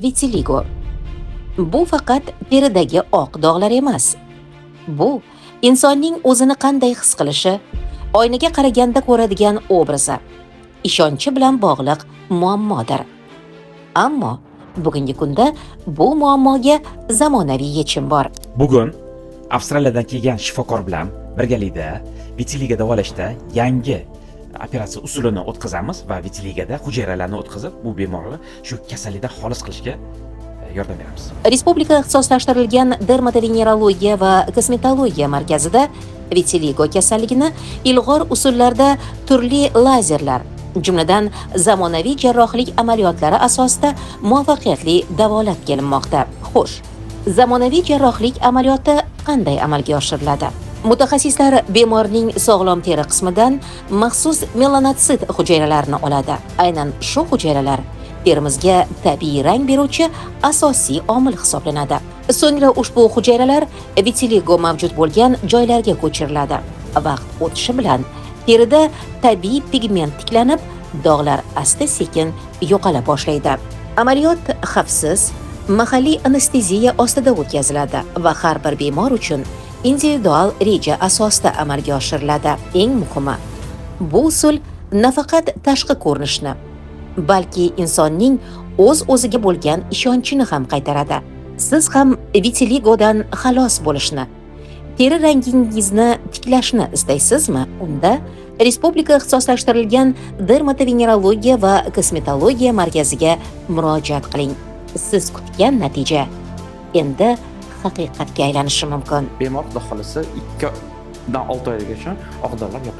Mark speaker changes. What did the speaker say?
Speaker 1: Vitiligo. Bu faqat teridagi oq dog'lar emas. Bu insonning o'zini qanday his qilishi, oynaga qaraganda ko'radigan obrazi, ishonchi bilan bog'liq muammodir. Ammo bugungi kunda bu muammoga zamonaviy yechim bor.
Speaker 2: Bugun Avstraliyadan kelgan shifokor bilan birgalikda vitiligo davolashda yangi operatsiya usulini o'tkazamiz va vitiligada hujayralarni o'tkazib, bu bemorni shu kasallikdan xalos qilishga yordam beramiz.
Speaker 1: Respublika ixtisoslashtirilgan dermatovenerologiya va kosmetologiya markazida vitiligo kasalligini ilg'or usullarda turli lazerlar, jumladan zamonaviy jarrohlik amaliyotlari asosida muvaffaqiyatli davolab kelinmoqda. Xo'sh, zamonaviy jarrohlik amaliyoti qanday amalga oshiriladi? Mutaxassislar bemorning sog'lom teri qismidan maxsus melanotsit hujayralarini oladi. Aynan shu hujayralar terimizga tabiiy rang beruvchi asosiy omil hisoblanadi. So'ngra ushbu hujayralar vitiligo mavjud bo'lgan joylarga ko'chiriladi. Vaqt o'tishi bilan terida tabiiy pigment tiklanib, dog'lar asta-sekin yo'qola boshlaydi. Amaliyot xavfsiz, mahalliy anesteziya ostida o'tkaziladi va har bir bemor uchun individual reja asosida amalga oshiriladi. Eng muhimi, bu usul nafaqat tashqi ko'rinishni, balki insonning o'z-o'ziga bo'lgan ishonchini ham qaytaradi. Siz ham vitiligodan xalos bo'lishni, teri rangingizni tiklashni istaysizmi? Unda Respublika ixtisoslashtirilgan dermatovenerologiya va kosmetologiya markaziga murojaat qiling. Siz kutgan natija endi haqiqatga aylanishi mumkin.
Speaker 3: Bemor, xudo xohlasa, 2 dan 6 oygacha oq dog'lar yo'qoladi.